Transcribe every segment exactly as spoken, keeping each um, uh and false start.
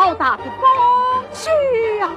好大的风雪呀！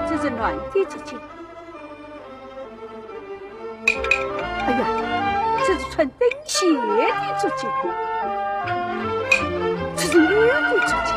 这是男的足迹。哎呀，这是穿钉鞋的足迹，这是女的足迹。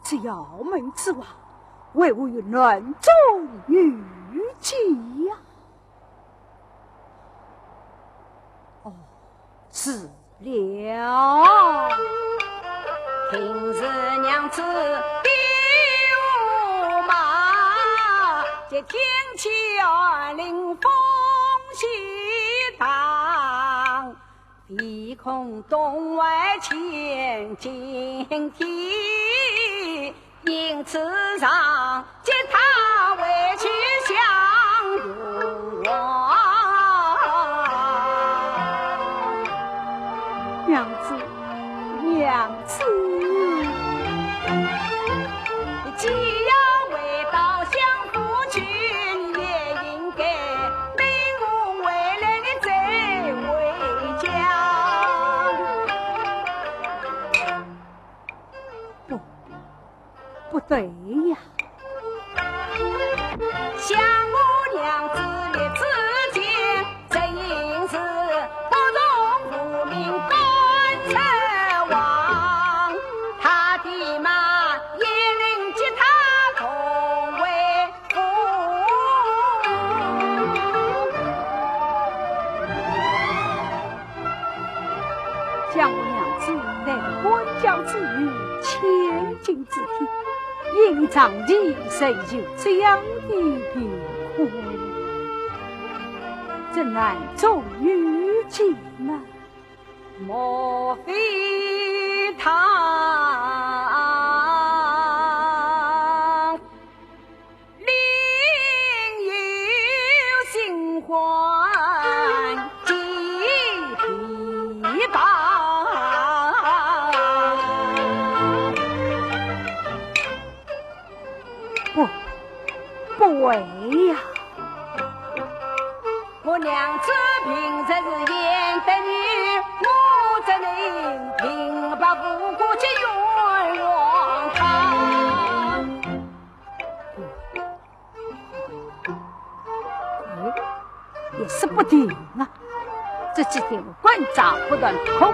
这窑门之外，为何有男踪女迹呀？哦，是了。平日娘子比武马，这天气寒冷风雪大，唯恐冻坏千金体。 因此让接她回去享用。娘子，娘子。既要回到相府去，也应该等我回来了再回家。不， 不对呀。想我娘子立此间，正是不从父命赶车往，她的马也能接她同回府。 想我娘子乃官家之女，千金之体，因为长期受这样的贫这男中女进来，莫非他另有新欢寄琵琶？不，不会呀。 我娘子平日是贤德女，我怎能平白无故去冤枉她？哎，也说不定啊。这几天我关照不断不空，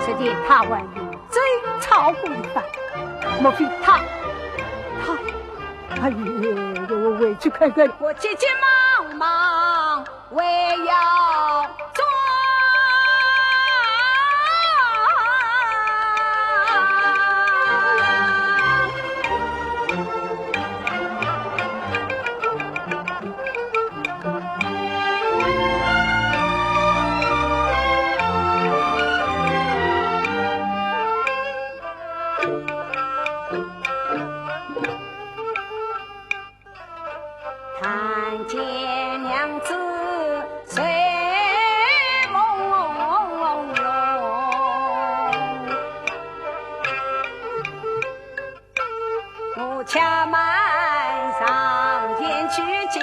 实在她还有争吵风范，莫非她，她，哎呦，我回去看看。我急急忙忙 为要转。看见娘子睡朦胧，我且慢上前去惊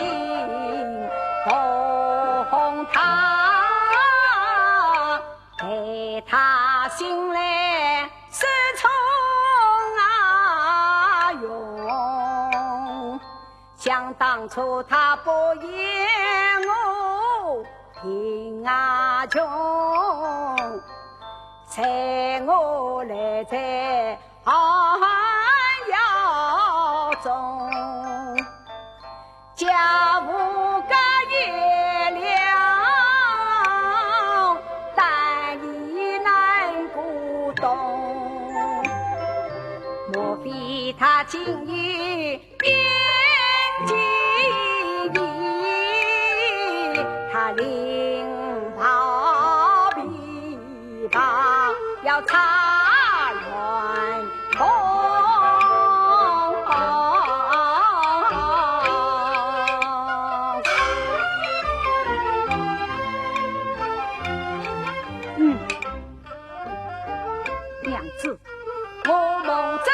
动她，待她醒来 是从啊用，想当初她不言我贫啊穷，待我来在寒窑中。 家无隔夜了，但已难过冬。莫非她今夜变计议，她另抱琵 琶要插乱弓。嗯，娘子，我梦中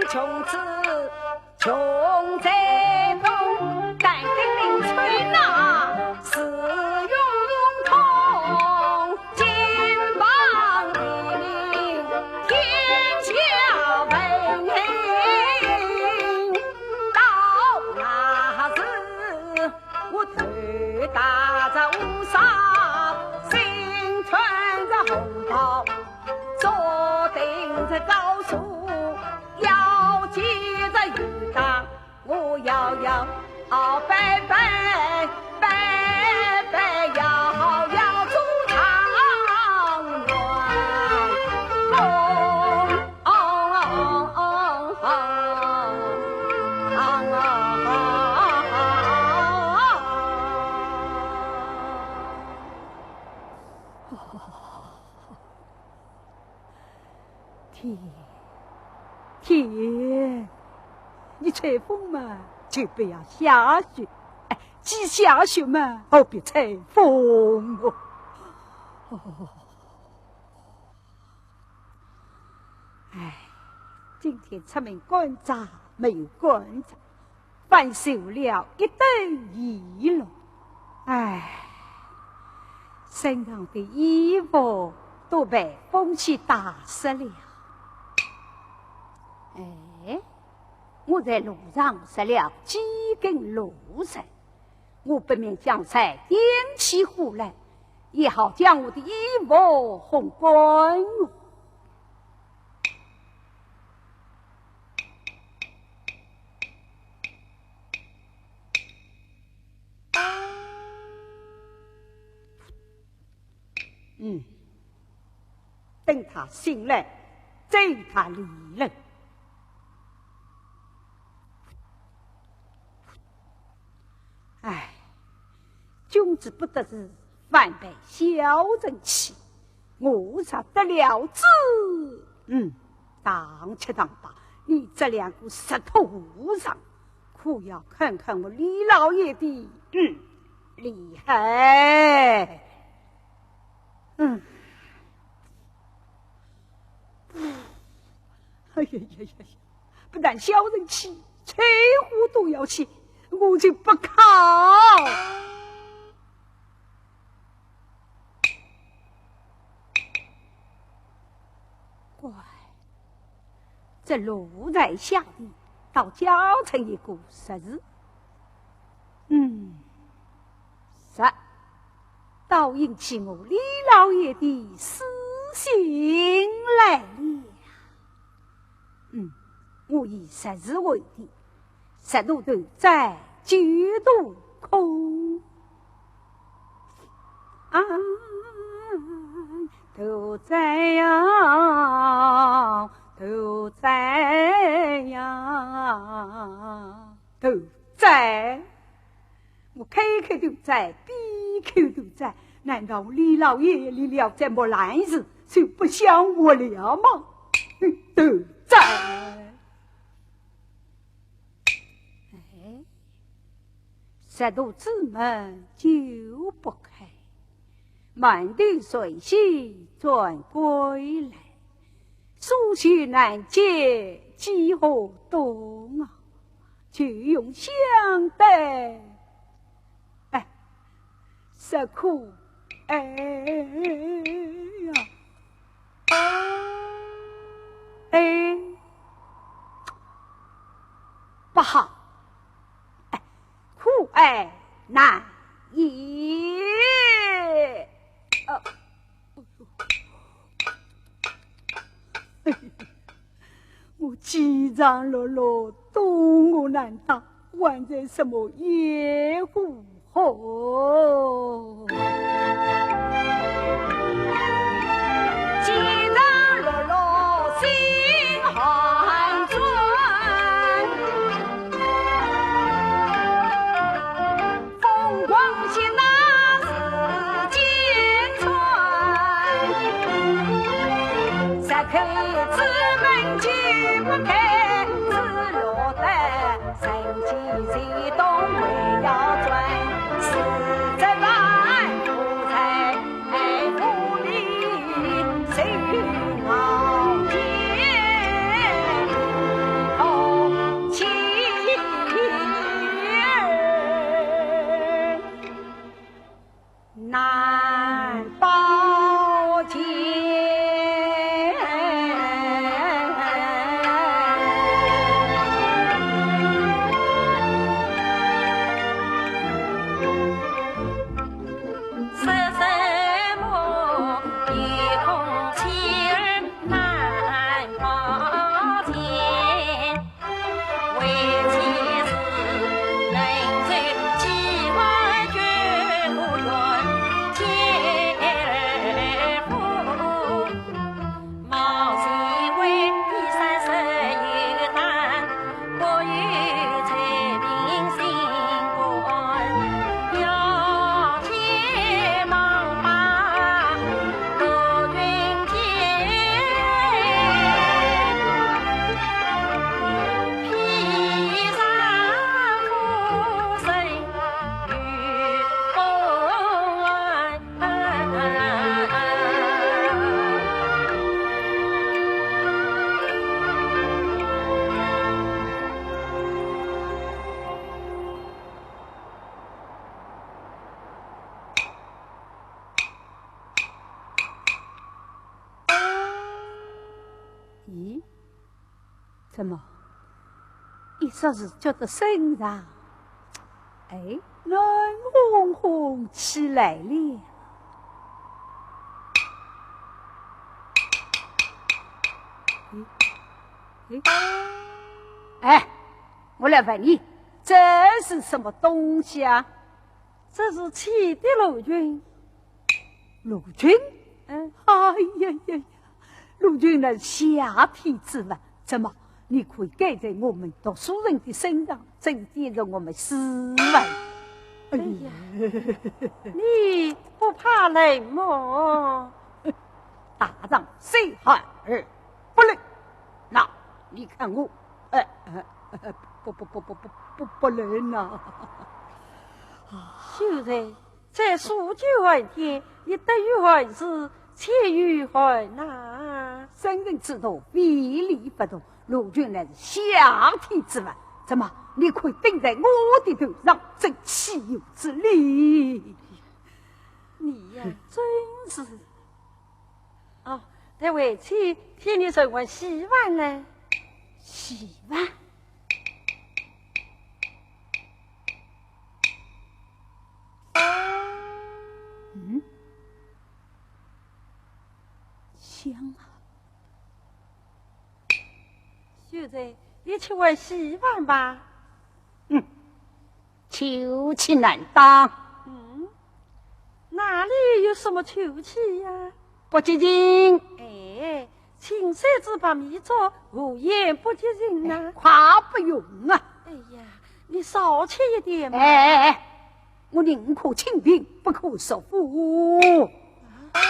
穷子 穷在风，但丁凜吹那是运通，金榜题名，天下闻名。到那时，我头戴着乌纱，身穿着红袍，坐定在高处，腰系着玉带， 我摇摇摆摆，摆摆摇摇做状元。哦，哦，哦，哦，哦。 天，天，你吹风嘛，就不要下雪。哎，既下雪嘛，何必吹风哦？哦。哎，今天出门赶斋没有赶着， 反受了一顿奚落。唉，身上的衣服都被风雪打湿了。哎，我在路上拾了几根芦柴，我不免将柴点起火来，也好将我的衣服烘干哦。 嗯，等他醒来，再与他理论。唉，今只不得是万般小人气，我若得了志，嗯，当吃当罢，你这两个贼头和尚，可要看看我李老爷的，嗯，厉害。嗯。哎呀呀呀呀，不但小人气，柴火都要气，我就不烤。乖，这奴才下地，倒教成一个识字。嗯，识，倒引起我李老爷的诗兴来了。嗯，我以识字为题，识大头哉九度空。啊，大哉呀，大哉呀，大哉。 我开口大哉，闭口大哉，难道李老爷立了这木兰字就不想活了吗？大哉！哎，识大之门九不开，门头随喜转归来，书信难解几何多啊，就用想得 哎，识苦，哎呀，哎，不好，哎，苦哎难言。呃， 我饥肠辘辘，肚饿难当，还在什么野火候？饥肠辘辘心寒酸， 风光线那是间穿，石头子门就不开，只落得人间谁懂为要转，是这般苦在 难保全。咦，怎么，一霎时觉得身上，哎，暖烘烘起来了？咦，咦，哎，我来问你，这是什么东西啊？这是气的罗裙。 罗裙？嗯。哎呀呀呀，罗裙乃下体之物，怎么你可以盖在我们读书人的身上，真显得我们斯文？哎呀，你不怕冷么？大丈夫虽寒而不冷。那你看我，呃，呃，呃，不，不，不，不，不，不，不冷呐。秀才，在数九寒天，你得于寒暑，且御寒呐。圣人之怒，非礼勿动。 罗裙乃是夏天之物，怎么你可以顶在我的头上，真岂有此理！你呀，真是……哦，待为妻替你盛碗稀饭来。稀饭？嗯？香啊！ 秀才，你吃碗稀饭吧。嗯，臭气难当。嗯，哪里有什么臭气呀？不洁净。哎，青山之白米粥，何言不洁净呐？哎，快不用啊。哎呀，你少吃一点嘛。哎，哎，哎，我宁可清贫，不可浊富。啊，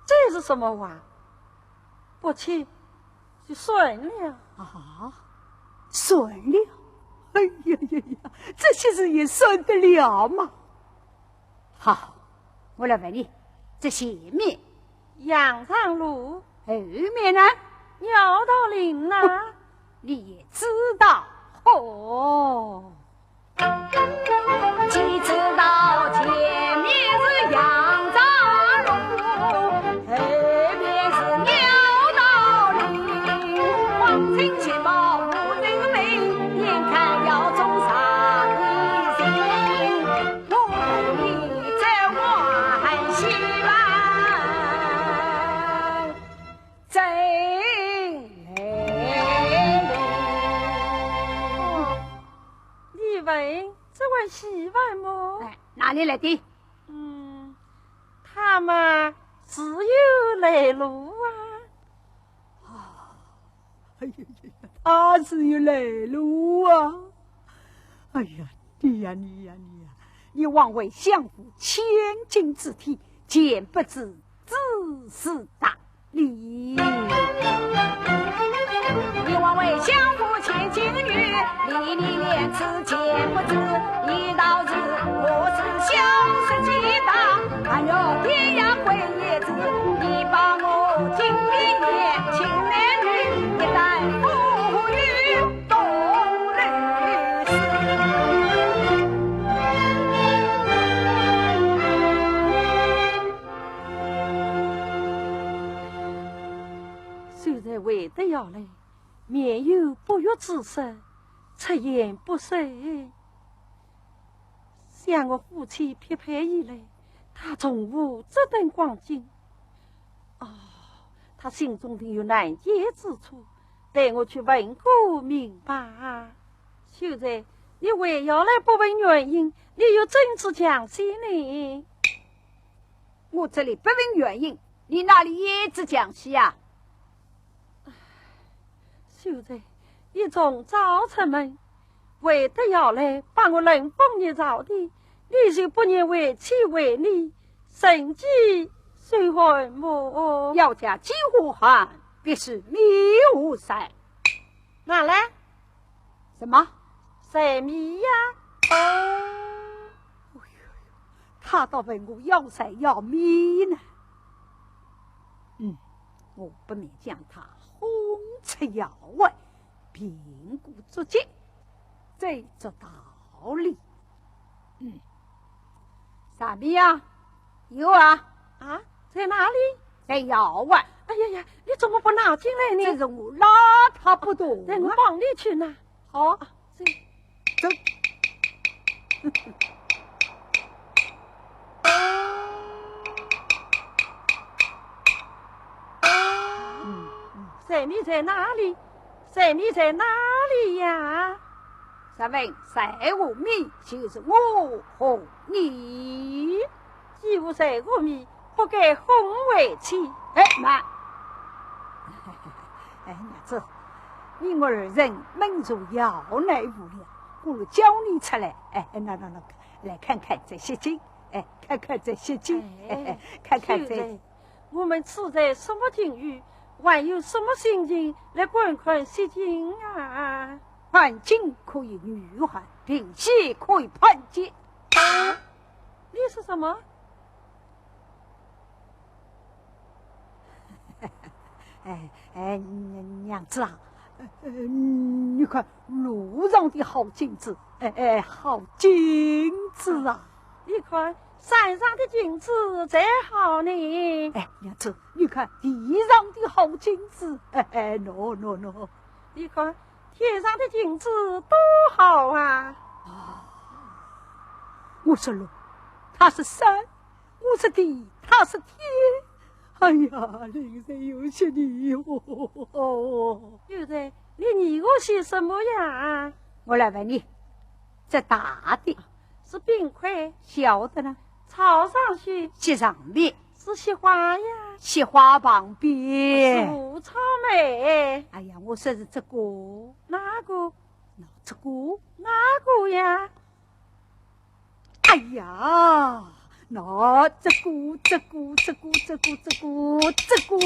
这是什么话？ 不吃就算了。啊，算了？哎呀呀呀，这些事也算得了吗？好，我来问你，这前面……羊肠路。后面呢？鸟道林呐。你也知道？哦。 谁知道前面是羊肠路，后面是鸟道林。望清前方无人问，眼看要中山的人，我与你这碗稀饭，斟来饮。 你问这碗稀饭么？哎，哪里来的？嗯，它嘛，自有来路啊。啊，哎呀呀呀，它自有来路啊！哎呀，你呀，你呀，你呀，你枉为相府千金之体，恬不知知书达 礼。你枉为相府千金女，你，你连此见不知。你道是我是小生之大，寒月天涯归雁之，你把我金陵年轻男女，一旦不与共人死。 秀才回得衙来，面有不悦之色，出言不逊。想我夫妻匹配以来，他从无这等光景。哦，他心中定有难言之处，待我去问个明白。秀才，你回衙来不问原因，你又怎知详细呢？ 我这里不问原因，你那里也知详细啊？秀才，你从早出门，回得衙来把我冷风热燥的，你就不念为妻为你，身体虽寒么？要加几何寒，必是米无晒。拿来。 什么？柴米呀。哎呦，他倒问我要柴要米呢。嗯，我不免将他轰出衙外，凭鼓作气，再做道理。嗯，柴米呀，有啊。啊，在哪里？在衙外。哎呀呀，你怎么不拿进来呢？这是我拉他不动啊。等我帮你去拿。 好，这，走。嗯，嗯，柴米在哪里？柴米在哪里呀？若问柴和米，就是我和你。 既无柴和米，不该轰为妻。哎，慢。哎，娘子，你我二人闷坐窑内无聊，不如叫你出来。哎，哎，那，那，那个，来看看这雪景，哎，看看这雪景，哎，看看这。秀才，我们处在什么境遇，还有什么心情来观看雪景啊？观景可以御寒，凭雪可以攀肩。啊？你说什么？哎，哎，娘子啊，呃，你看路上的好景致，哎，哎，好景致啊！你看山上的景致才好呢。哎，娘子，你看地上的好景致，哎，哎，喏，喏，喏。你看天上的景致多好啊！啊，我说路，它是山，我说地，它是天。哎呀，令人有些疑惑。秀才，你疑惑些什么呀？我来问你，这大的是冰块，小的呢？草上雪，雪上面，是雪花呀，雪花旁边，是胡草莓。哎呀，我说是这个，哪个？那这个，哪个呀？哎呀，那这个，这个，这个，这个，这个，这个，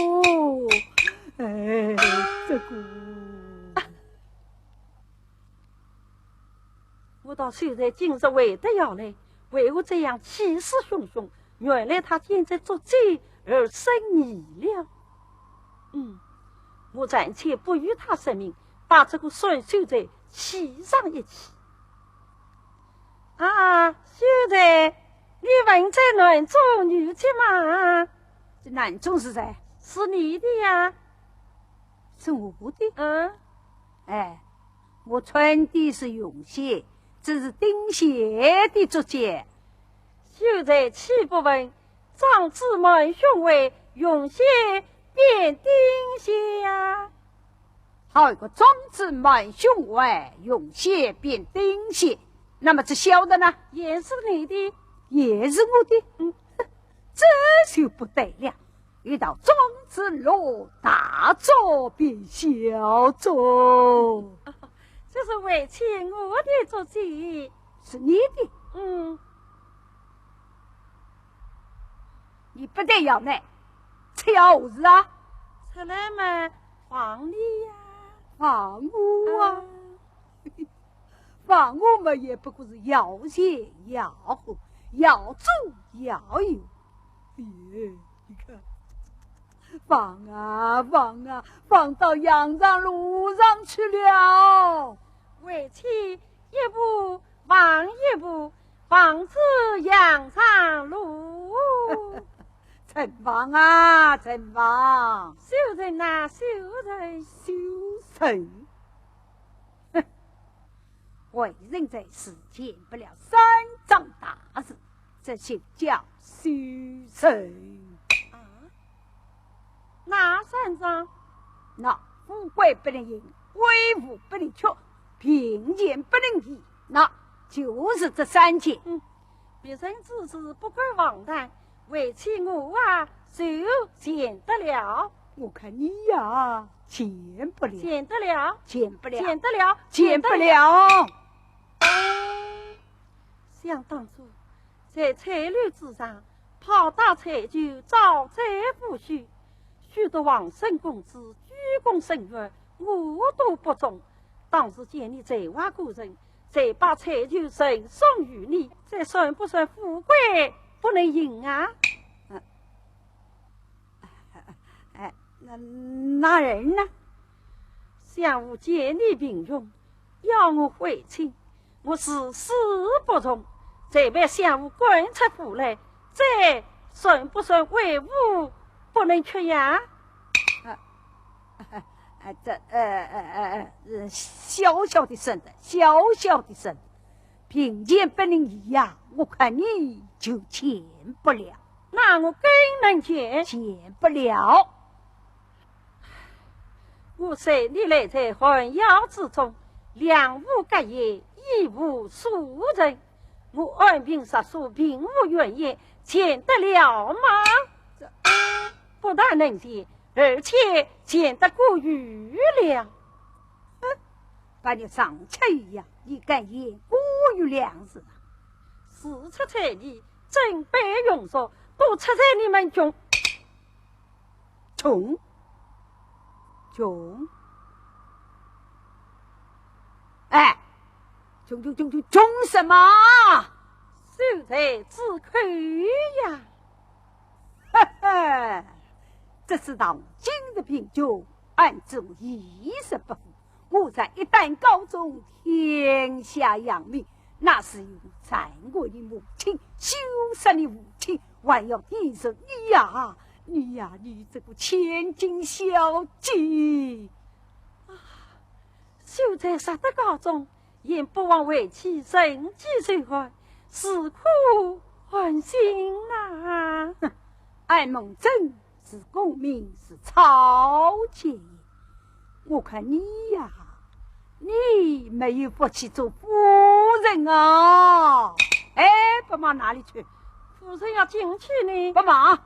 哎，这个。我道秀才今日为得要来，为何这样气势汹汹？原来他见着竹简而生疑了。嗯，我暂且不与他说明，把这个酸秀才气上一气。啊，秀才，你问这男中女迹吗？这男中是谁？是你的呀。是我的？嗯。哎，我穿的是云鞋，这是钉鞋的足迹。秀才岂不闻，壮志满胸怀，云鞋变钉鞋呀？好一个壮志满胸怀，云鞋变钉鞋。那么这小的呢？也是你的。也是我的？嗯。这就不对了。一道壮志落大作变小作。这是为妻我的足迹。是你的？嗯。你不得要呢，出来何事啊？出来嘛，望你呀。望我啊？啊。望我嘛，也不过是摇前摇后，摇左摇右。哎，你看，望啊望啊，望到羊肠路上去了。为妻一步望一步，望至羊肠路。怎望啊，怎望？小人呐，小人。小人。哼，为人在世，见不了三桩大事，这就叫小人。啊？哪三桩？那富贵不能淫，威武不能屈，贫贱不能移，那就是这三件。嗯，别人之事不敢妄谈，为妻我啊，就见得了。我看你呀，见不了。见得了。见不了。见得了。见不了。想当初，在彩楼之上，炮打彩球，招财纳福，许多王孙公子，举功伸冤，我都不中。当时见你才华过人，才把彩球赠送于你，这算不算富贵不能淫啊？嗯。哎，那，那人呢？想我见你平胸，要我回亲，我誓死不从，才被相府赶出府来，这算不算威武不能屈呀？啊，啊，这，呃，呃，呃，呃，小小的算的，小小的算的，贫贱不能移呀，我看你就见不了。那我更能见。见不了。 我随你来在寒窑之中，两无隔业，一无所成。我按兵十所，并无怨言，见得了吗？这，不但能见，而且见得过于了。哼，把你上去一样，你敢言过于了是吧？自出彩礼，准备用处，都出在你们穷。穷？穷？哎，穷穷穷穷穷什么？秀才之口呀！哈哈，这世道今日贫穷，安知我一日不富？我若一旦高中，天下扬名，那是有残酷的母亲，羞杀的父亲，还要提拔你呀，你呀，你这个千金小姐。啊，秀才若得高中， 也不枉为妻忍饥受寒，是苦寒心啊。哼，俺们真是功名是草芥也。我看你呀，你没有福气做夫人啊。哎，不忙哪里去？夫人要进去呢。不忙。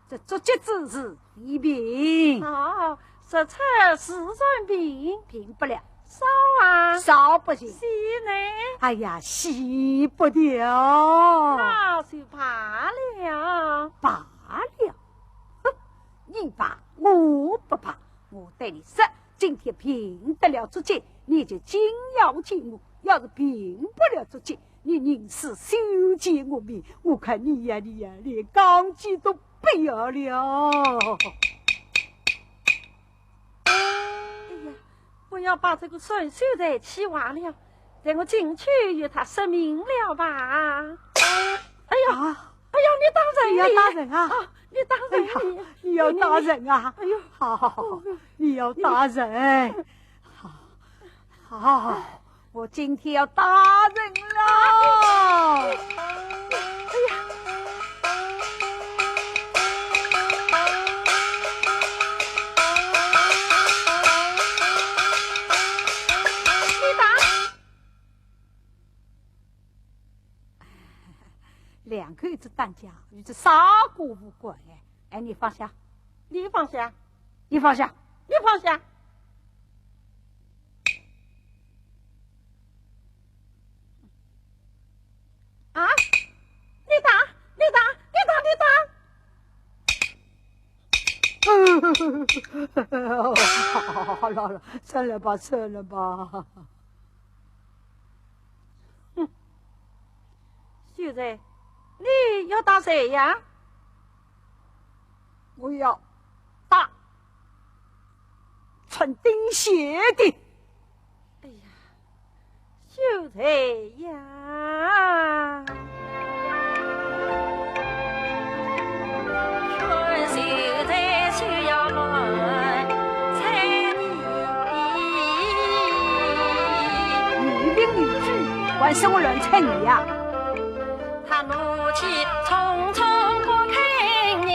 这竹节子是未平。哦，实在是未平。平不了。烧啊。烧不行。洗呢？哎呀，洗不掉。那就罢了。罢了？哼，你罢我不罢。我对你说，今天平得了竹节，你就紧要见我；要是平不了竹节， 你宁死休见我面，我看你呀，你呀，连钢髻都不要了。哎呀，不要把这个沈秀才气坏了，待我进去与他说明了吧。哎呀，啊，哎呀，你打人了！你要打人啊？啊，你打人了！哎呀，你要打人啊？哎呦，好，好，好，好，你要打人。好，好，好，好。 我今天要打人了！哎呀！你打！两口子打架，与这砂锅无关哎。哎，你放下。你放下。你放下。你放下。 啊！你打，你打，你打，你打！好了好了，算了吧，算了吧。哼，秀才，你要打谁呀？我要打穿钉鞋的。 哎呀，秀才呀！你一定一句，还是我乱睬你呀？ 他怒气冲冲不肯了，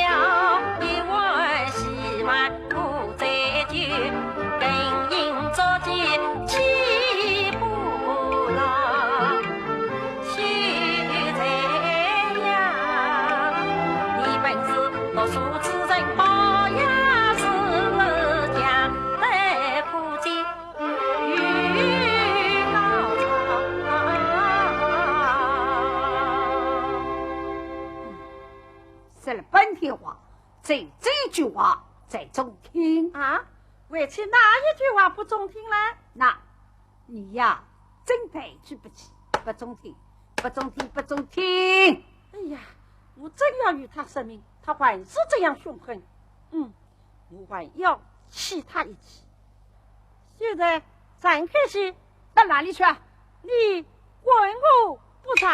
一碗稀饭不再就，更饮捉急气不饶。秀才呀，你本是读书之人，保养自强，得苦尽。 说了半天话，只有这句话最中听。啊，为妻哪一句话不中听呢？那，你呀，真抬举不起，不中听，不中听，不中听。哎呀，我正要与他说明，他还是这样凶狠。嗯， 我还要气他一气。秀才，展开些，到哪里去啊？你管我不着。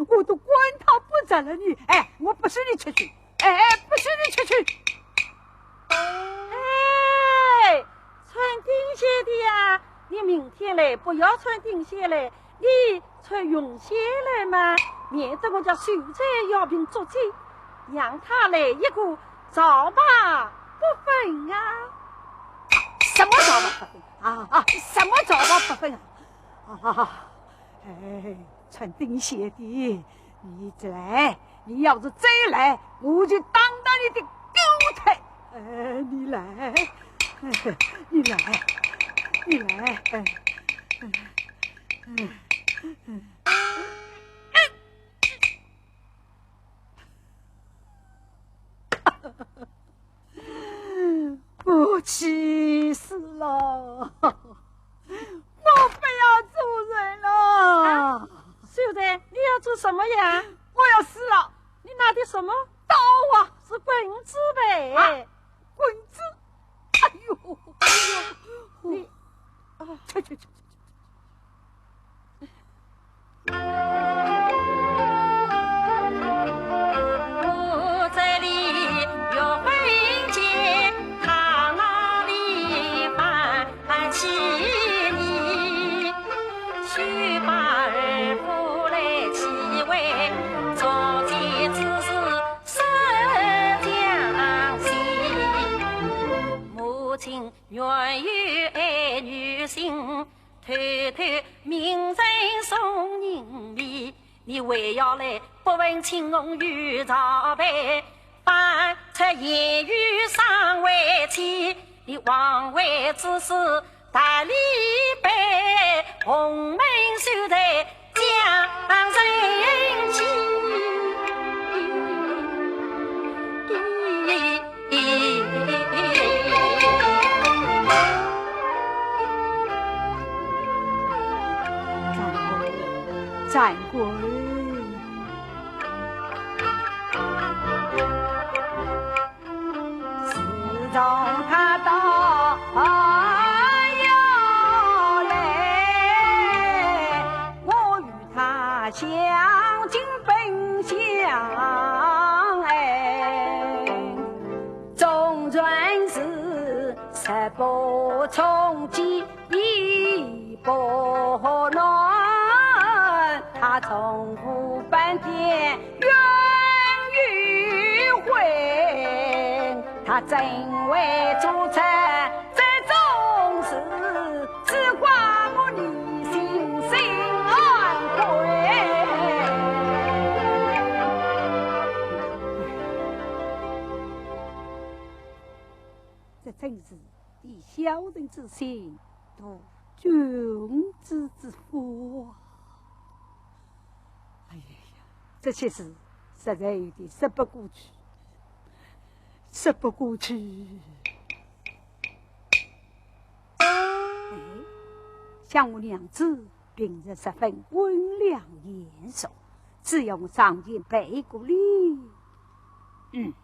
我都管他不着了，你，哎，我不许你出去，哎，哎，不许你出去。哎，穿钉鞋的呀，你明天来，不要穿钉鞋来，你穿云鞋来嘛，免得我家秀才要凭足迹，让他来一个皂白不分啊！什么皂白不分啊？啊，什么皂白不分啊？啊，哎，穿钉鞋的，你一来，你要是再来，我就打断你的狗腿！哎，你来，哎，你来，你来，哎，哎，哎。我气死了！我不要做人了！啊，秀才，你要做什么呀？我要死了！你拿的什么？刀啊！是棍子呗。啊，棍子？哎呦，哎呦，你，啊，去去去去去！掌柜，掌柜。 自从他到衙来，我与他相敬本相爱，纵然是日薄冲饥， 衣不暖，他从无半点怨与悔，他怎会做出这种事？只怪我内心心安愧。这真是 以小人之心度君子之腹啊！哎呀呀，这些事实在有点说不过去，说不过去。哎，想我娘子平日十分温良贤淑，只要我上前赔个礼，嗯，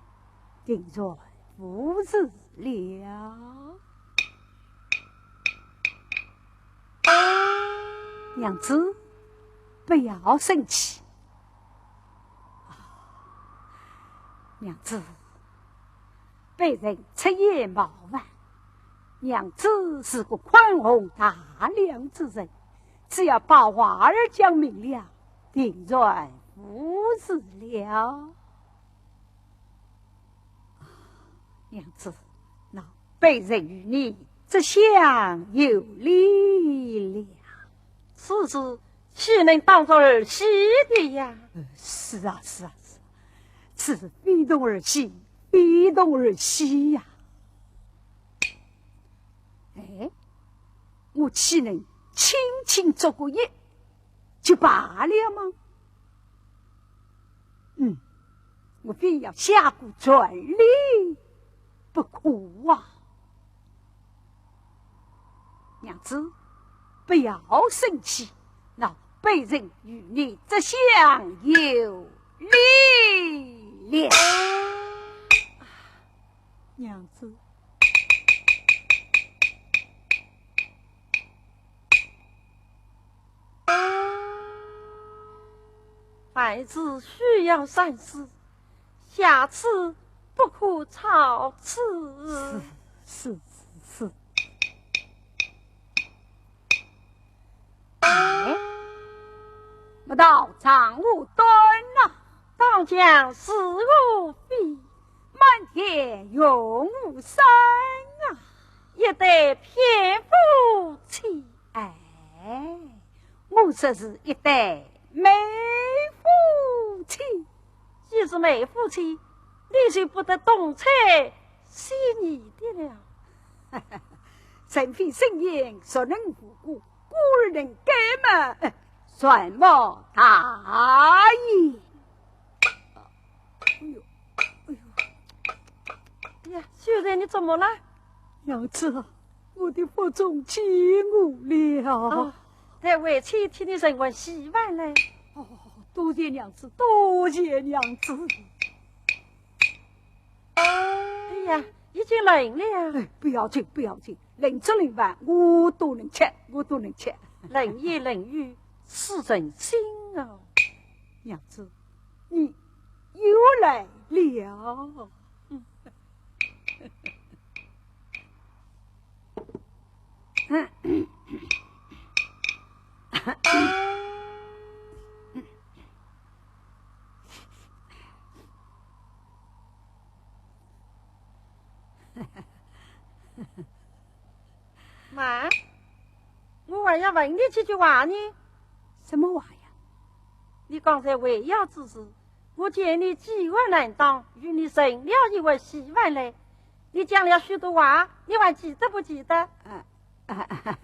定然无事了。 娘子，不要生气。啊，娘子，卑人出言冒犯。娘子是个宽宏大量之人，只要把话儿讲明了，定然无事了。 娘子，那卑人与你这厢有礼了。此事岂能当作儿戏的呀？呃，是啊，是啊，是啊，此事非同儿戏，非同儿戏呀。哎，我岂能轻轻作个揖就罢了吗？ 嗯，我非要下个全礼不可啊！娘子，不要生气，那卑人与你这厢有礼了。娘子， 办事需要三思，下次不可造次。是，是，是，是。哎，莫道丈何端呐？当讲是何非？满天云雾山啊，一对偏夫妻。 哎，我说是一对美夫妻。既是美夫妻，你就不得东猜西疑的了。人非圣贤，孰能无过？过而能改嘛，呃，什么大爷？哎呦，哎呦，哎呀，秀才，你怎么了？娘子，我的腹中饥饿了。哦，待为妻替你盛碗稀饭来。哦，多谢娘子，多谢娘子。哎呀，已经冷了呀。哎，不要紧，不要紧，冷吃冷饭，我都能吃，我都能吃。冷言冷语，刺人心啊。娘子，你又来了。妈，我还要问你几句话呢。什么话呀？你刚才回衙之时，我见你饥饿难当，与你盛了一碗稀饭来。你讲了许多话，你还记得不记得？啊，啊，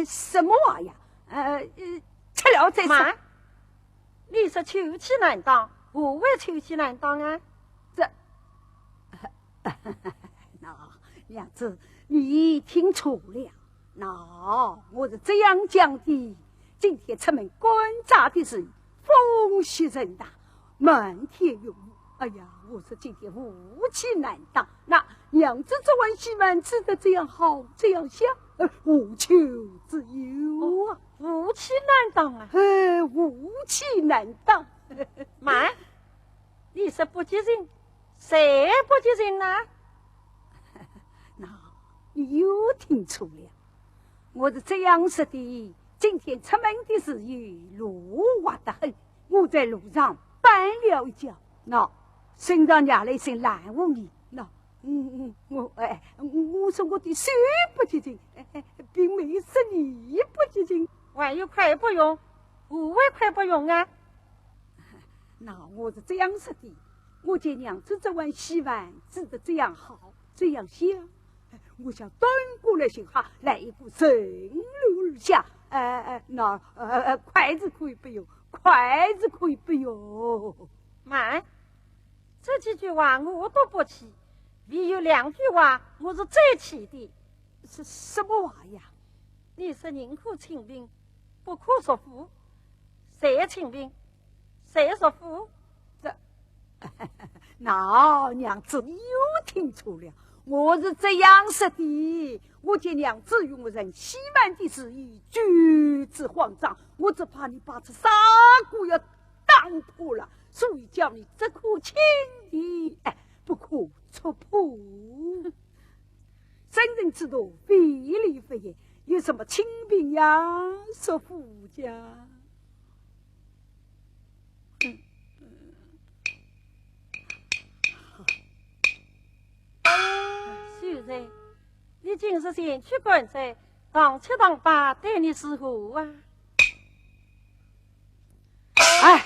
什么话呀？呃，呃，吃了再说。妈，你说臭气难当，何为臭气难当啊？这，那，娘子，你听错了。那，我是这样讲的，今天出门赶斋的时候，风雪甚大，漫天云雾。哎呀，我说今天雾气难当。那，娘子这碗稀饭吃得这样好，这样香，呃，何愁之有啊？哦，雾气难当啊。哎，雾气难当。慢，你说不吉人，谁不吉人呢？那，你又听错了。我是这样说的，今天出门的时候，路滑得很，我在路上绊了一跤。那，身上惹了一身烂污泥。那，嗯，嗯，我，哎，我说我的手不吉人，哎，哎，并没有说你不吉人。还有块不用，何为块不用啊？那我是这样说的，我见娘子这碗稀饭煮得这样好，这样香，我想端过来寻哈，来一个顺流而下，哎，哎，那，呃，呃，筷子可以不用，筷子可以不用。慢，这几句话我都不气，唯有两句话我是最气的。是什么话呀？你说宁可清贫，不可浊富，谁清贫，谁浊富？这，那娘子，你又听错了。我是这样说的，我见娘子与我盛稀饭的时候，举止慌张，我只怕你把这砂锅要打破了，所以叫你只可清贫，哎，不可浊富。圣人之道，非礼勿言，有什么清贫呀、浊富呀？秀才，你今日前去赶斋，唐七唐八待你如何啊？哎，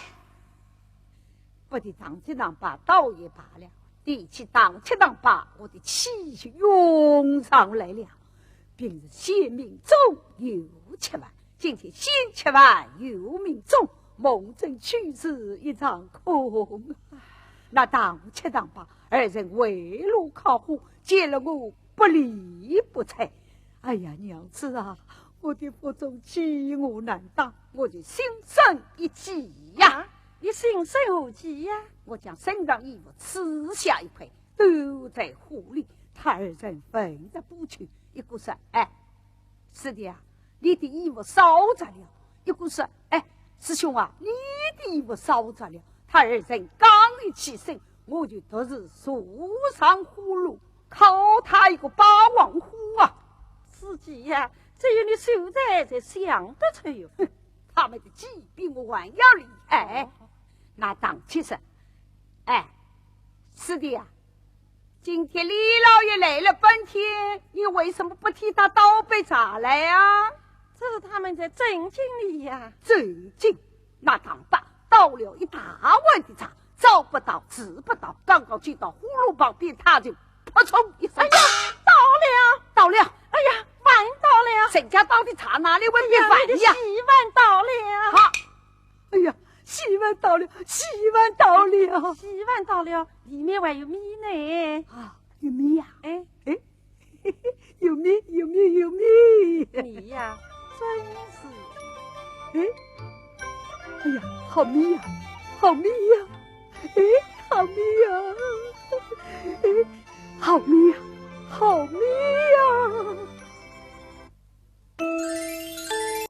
不提唐七唐八倒也罢了，提起唐七唐八，我的气就涌上来了。平日先命中后吃饭，今天先吃饭后命中，梦中去时一场空。那唐七唐八二人围炉烤火，见了我不理不睬。哎呀，娘子啊，我的腹中饥饿难当，我就心生一计呀。啊，你心生何计呀？我将身上衣服撕下一块，丢在火里，他二人闻着不臭，一个说：“哎，师弟啊，你的衣服烧着了。”一个说：“哎，师兄啊，你的衣服烧着了。”他二人刚一起身，我就独自坐上火炉，烤他一个霸王火啊！师弟呀，只有你秀才才想得出哟。哼，他们的计比我还要厉害。哦。那唐七说：“哎，师弟呀，今天李老爷来了半天，你为什么不替他倒杯茶来啊？”这是他们在尊敬你呀。尊敬？那唐八倒了一大碗的茶，找不到，找不到，刚刚走到火炉旁边，他就扑通一声。哎呀，倒了！倒了！哎呀，饭倒了！人家倒的茶哪里会变饭呀？哎呀，你的稀饭倒了！好，哎呀，稀饭倒了，稀饭倒了！稀饭倒了，里面还有米呢。啊，有米呀？哎，哎，有米，有米，有米！米呀，真是……哎，哎呀，好米呀，好米呀！哎，好米呀！哎，好米呀，好米呀！